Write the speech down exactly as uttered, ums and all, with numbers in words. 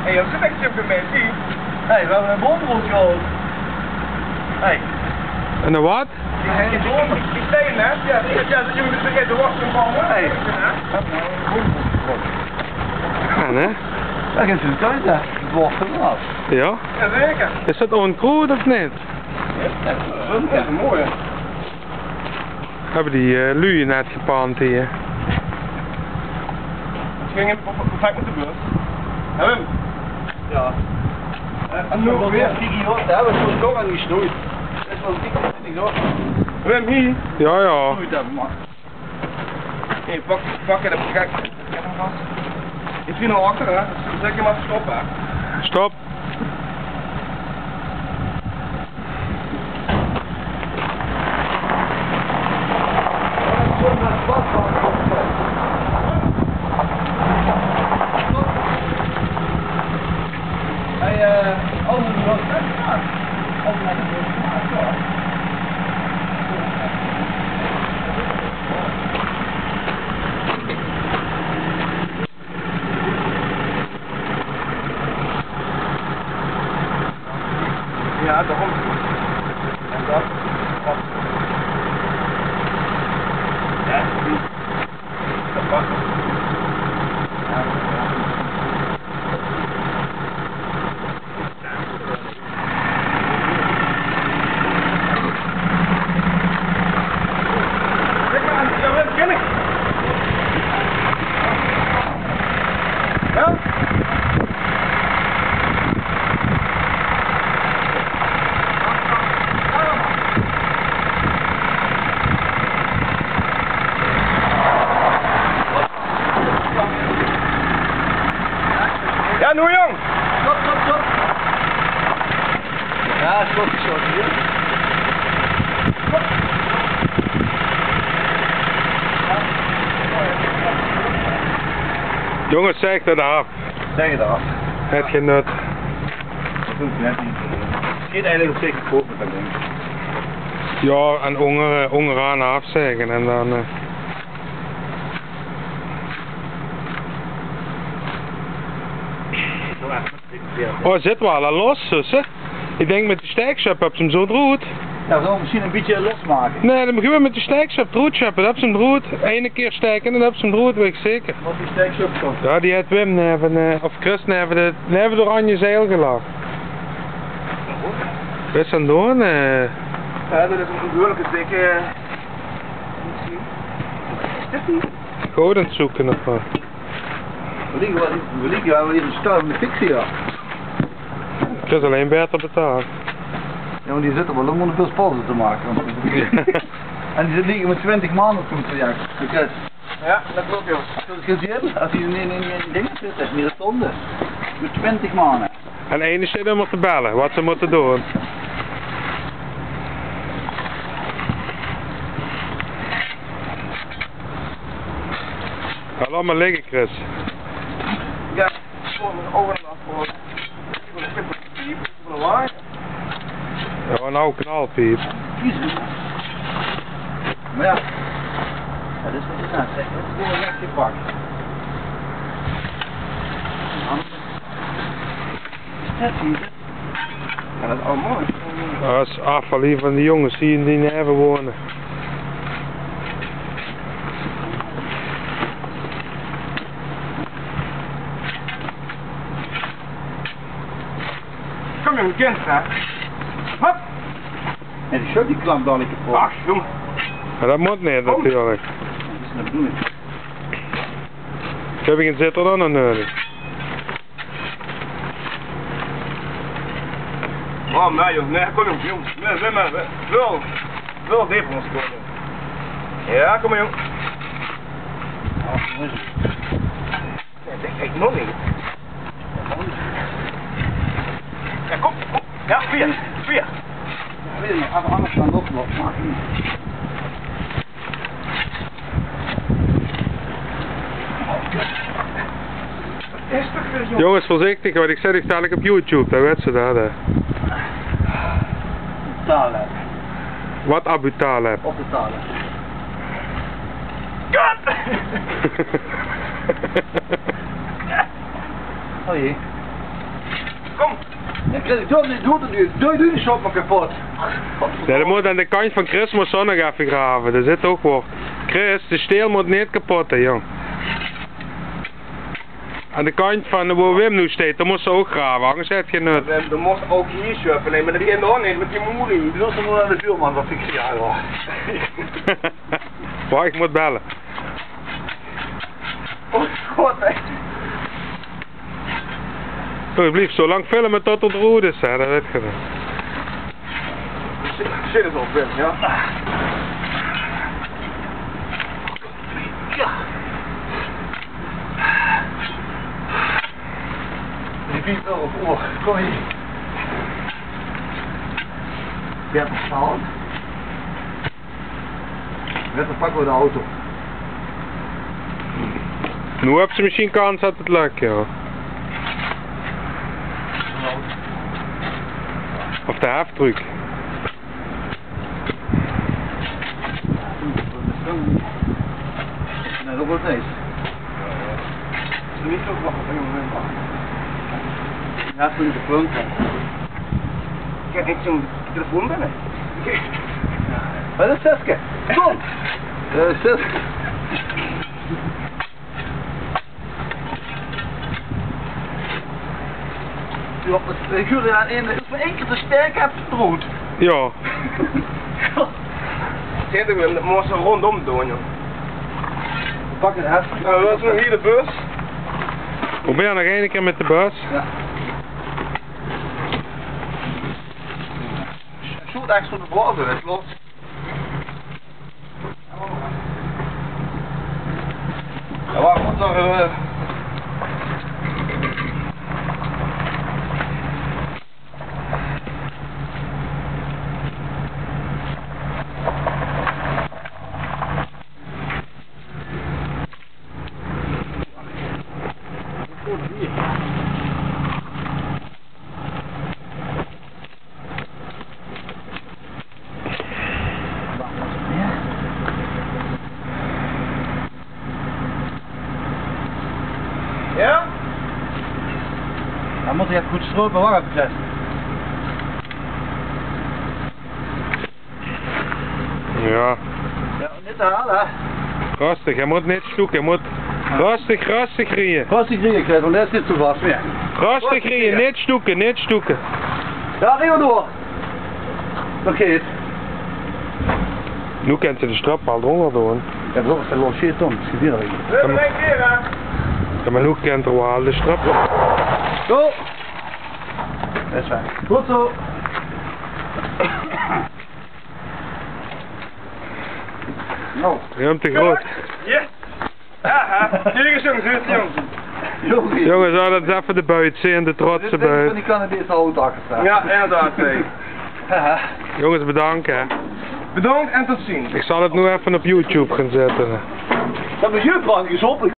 Hey, dat is echt zo'n gemeente. Hey, we hebben een boom rondgehaald. Hey. En een wat? Die zijn een boom. Die stenen, hè? Ja, die, ja, die moeten vergeten, er wordt een boom. Hey. En, hè? Dat is een tuin, hè? Het wordt vanaf. Ja? Jazeker. Is dat onkroed of niet? Ja, dat is mooi, hè? Hebben die, eh, lui net gepand hier? Het ging even perfect met de bus. Hè, Wim? Ja. Eh, en nu weer. Kijk hier, hoor. Daar hebben we zo'n kop aan gesnoeid. Dat is wel dik, dat vind ik, hoor. Wim, hier. Ja, ja. Snoeid hebben, man. Hey, pak, pak het even gek. Is hier nog achter, hè? Zeg je maar stop, hè? Stop. Hey, eh, oh, wat is dat? Oh, nee, dat is Ja, daarom. En dat, dat. Ja, dat past. Ja. Ja, noe, jong! Stop, stop, stop. Ja, stop, stop, hier. Jongens, zeg dat af. Zeg het af. Het genut. Dat doe ik net niet. Het schiet eigenlijk op zich goed met dat ding. Ja, en onder, onderaan afzeggen en dan, eh, Oh, zit wel al los, dus, hè? Ik denk met de steeksjep heb ze hem zo droet. Ja, we zullen misschien een beetje losmaken. Nee, dan beginnen we met de steeksjep droet sjeppen. Dan heb ze hem droet. Ene keer steken en dan heb ze hem droet, weet ik zeker. Wat die steeksjep komt. Ja, die heeft Wim neven, eh, of Chris neven de, neven de oranje zeil gelag. Wat is aan het doen? Eh, ja, dat is een behoorlijke dikke. Is dat niet? Goed aan het zoeken nog maar. We liggen wel, we liggen wel hier in de storm de fictie, ja. Het is alleen beter betaald. Ja, maar die zitten wel om de bus pauze te maken. En die liggen met twintig man op zo'n traject. Ja, dat klopt, joh. Zoals gezien, als die in, in, in, in dingen zitten, niet zonde. Met twintig man, hè. En ene zit om te bellen, wat ze moeten doen. Ga, laat maar liggen, Chris. Ja, gewoon mijn ogen afgehoord. Ik wil een piep, ik wil een wagen. Ja, nou knalpiep. Jezus. Maar ja, dat is wat je gaat zeggen. Dat is gewoon recht gepakt. Anders is het hier. Ja, dat is allemaal. Dat is afval hier van die jongens die in die neven wonen. Kom je kind, hè? Hop! En die shirt die klampt dan niet kapot. Ach, jongen. Maar dat moet niet, natuurlijk. Dat is de bedoeling. Heb ik een zitter dan nog nodig? Oh, nee, joh. Nee, kom, jong, jong. Nee, nee, nee. Wel, wel deep ons komen. Ja, kom maar, jong. Oh, mooi. Ja, ik denk, ik nog niet. Ja, kom, kom. Ja, vier, vier. Ja, weet ik niet. Als we anders dan nog wat maken. Jongens, voorzichtig, want ik zet het dadelijk op YouTube, dan weet ze dat, hè. Taleb. Wat Abu Taleb? Op de Taleb. Kut! Oh jee. Kom. Jao, Chris, ich doon 't neet, doot 't neet. Doot, doot die shop mer kepot. Jao, det mót aan de kantj van Chris mót ze nog effe grave. Det zit ouch waal. Chris, de steel mót neet kepot, hè, jóng. Aan de kantj van wo Wim noe steit, dao mós se ouch grave, angers höbs se gein nut. Wim, dan mós se ouch hie sjöffe. Nae, mer det kin ouch neet mit die moelie. Ich wil ze noe aan de buurman waat fixere, jao. Wach, ich mót belle. Oh god, hè. Doe, blief zo lang filme tot 't roed is, hè, det wèt geer dan. Zit 't op, Wim, jao? Jao. Die biept waal op oor. Kom hie. Jao, versjtaon. Net, dan pakke v'r de auto. Noe höbs se mesjien kans det 't lök, jao. Of de heftruck. Nae, det wuuert niks. Is 't neet zo? Wach, wach, wach. Jao, veur de klomp. Ich höb zo'n telefoon binne. Waat is, Siske? Kom! Eh, Siske. Jao, ich huur aan ein, is veur ein kier te sterk, höb ich 't roed. Jao. Zit 'm, det mós se róndóm doon, jóng. Pak 't hef. Jao, det is nog hie de bus. Probeer nog eine kier mit de bus. Jao. Sjoot, ech zo'n bove, det lóp. Jao, mer waat nog, eh, Jao? Dan mót ich effe good sjtroepe, wach effe, Chris. Jao. Jao, neet te hel, hè? Rustig, hae mót neet sjtoeke, hae mót rustig, rustig rieje. Rustig rieje, Chris, want det zit te vas, jao. Rustig rieje, neet sjtoeke, neet sjtoeke. Jao, rieje door. Det geit. Noe kènt ze de strap waal d'rónger doon. Jao, det is waal shit, Tom. Det is gevaerlik. Jao, mer, jao, mer noe kènt ze waal de strap. Zo. Det is waal. Good zo. Noe. Ruumte groot. Yes. Aha, kiek ins, jónges, jónges. Jónges, jao, det is effe de buit, zeen, de trotse buit. Dit dink van die Canadese auto achter staon. Jao, inderdaad, hè. Haha. Jónges, bedank, hè. Bedank en tot ziens. Ich zal 't noe effe op YouTube gaon zitte. Det is hie prachtig, is hoppelik.